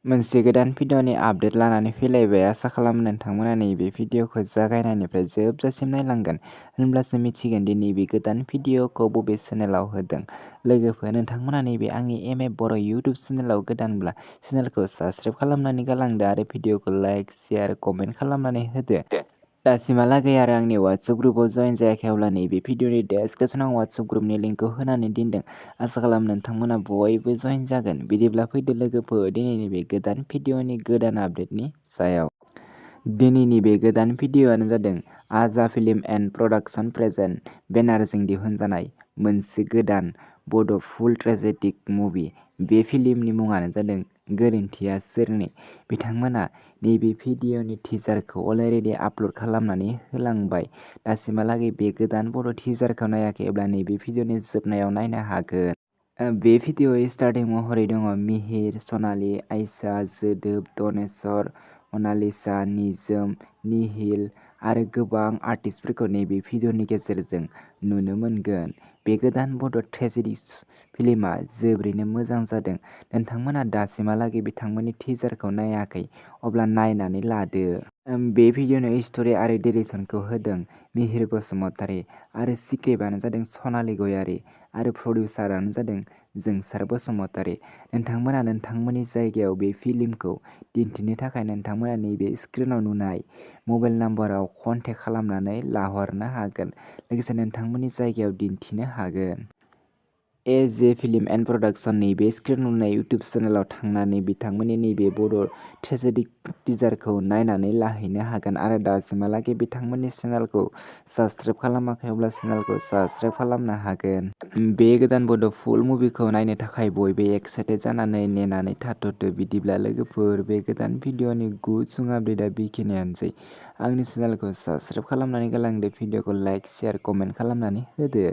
मोनसे गोदान भिडिअनि आपडेट लानानै फैलायबाय। आसा खालामो नोंथांमोना नैबे भिडिअखौ जागायनायनिफ्राय जोबजासिम नायलांगोन, होनब्लासो मिथिगोन दि नैबे गोदान भिडिअखौ बबे चेनेलाव होदों। लोगोफोर, नोंथांमोना नैबे आंनि बर' इउटुब चेनेलाव गोदानब्ला चेनेलखौ साबस्क्राइब खालामनानै गालांदो आरो भिडिअखौ लाइक, शेयार, कमेन्ट खालामनानै होदो। दासिमहालागै आरो आंनि वाट्सएप ग्रुपआव जइन जायाखै अब्ला नैबे भिडिअनि डेसक्रिपसनाव वाट्सएप ग्रुपनि लिंकखौ होनानै दोनदों। आसा खालामो नोंथांमोना बयबो जइन जागोन। बिदिब्ला फैदो लोगोफोर दिनैनि बे गोदान भिडिअनि गोदान आपडेटनि सायाव। दिनैनि बे गोदान भिडिअआनो जादों आजा फिल्म एन्ड प्रडाक्शन प्रेजेन्ट बेनारजों दिहुनजानाय मोनसे गोदान बड' फुल ट्रेजेडिक मुभि। बे फिल्मनि मुङानो जादों गोरोन्थिया सोरनि। बिथांमोना नैबे भिडिअनि टिजारखौ अलरेडि आपल'ड खालामनानै होलांबाय। दासिमहालागै बे गोदान बड' टिजारखौ नायाखैब्ला नैबे भिडिअनि जोबनायाव नायनो हागोन। बे भिडिअ'आव स्टारटिं महरै दङ मिहिर, सनालि, आइशा, जोदोब, धनेश्वर, मनालिसा, निजोम, निहिल आरो गोबां आर्टिस्टफोरखौ नैबे भिडिअनि गेजेरजों नुनो मोनगोन। बे गोदान बड' ट्रेजेडि फिल्मआ जोबोरैनो मोजां जादों। नोंथांमोना दासिमहालागै बिथांमोननि टिजारखौ नायाखै अब्ला नायनानै लादो। बे भिडिअनि स्ट'रि आरो डिरेक्सनखौ होदों मिहिर बसुमतारी आरो स्क्रिप्टआनो जादों सनालि गयारी आरो प्रडिउसारानो जादों जोंसार बसुमतारी। नोंथांमोना नोंथांमोननि जायगायाव बे फिल्मखौ दिन्थिनो थाखाय नोंथांमोना नैबे स्क्रिनाव नुनाय मबाइल नाम्बाराव कन्टेक्ट खालामनानै लाहरनो हागोन, लोगोसे नोंथांमोननि जायगायाव दिन्थिनो हागोन। एजे फिल्म एन्ड प्रडाक्शन नैबे स्क्रिनाव नुनाय इउटुब चेनेलाव थांनानै बिथांमोननि नैबे बड' ट्रेजेडिक टिजारखौ नायनानै लाहैनो हागोन आरो दासिमहालागै बिथांमोननि चेनेलखौ साबस्क्राइब खालामाखै अब्ला चेनेलखौ साबस्क्राइब खालामनो हागोन। बे गोदान बड' फुल मुभिखौ नायनो थाखाय बयबो एक्साइटेड जानानै नेनानै थाथ'दो। बिदिब्ला लोगोफोर, बे गोदान भिडिअनि गुसुं आपडेटआ बेखिनियानोसै। आंनि चेनेलखौ साबस्क्राइब खालामनानै गालांदो, भिडिअखौ लाइक, शेयार, कमेन्ट खालामनानै होदो।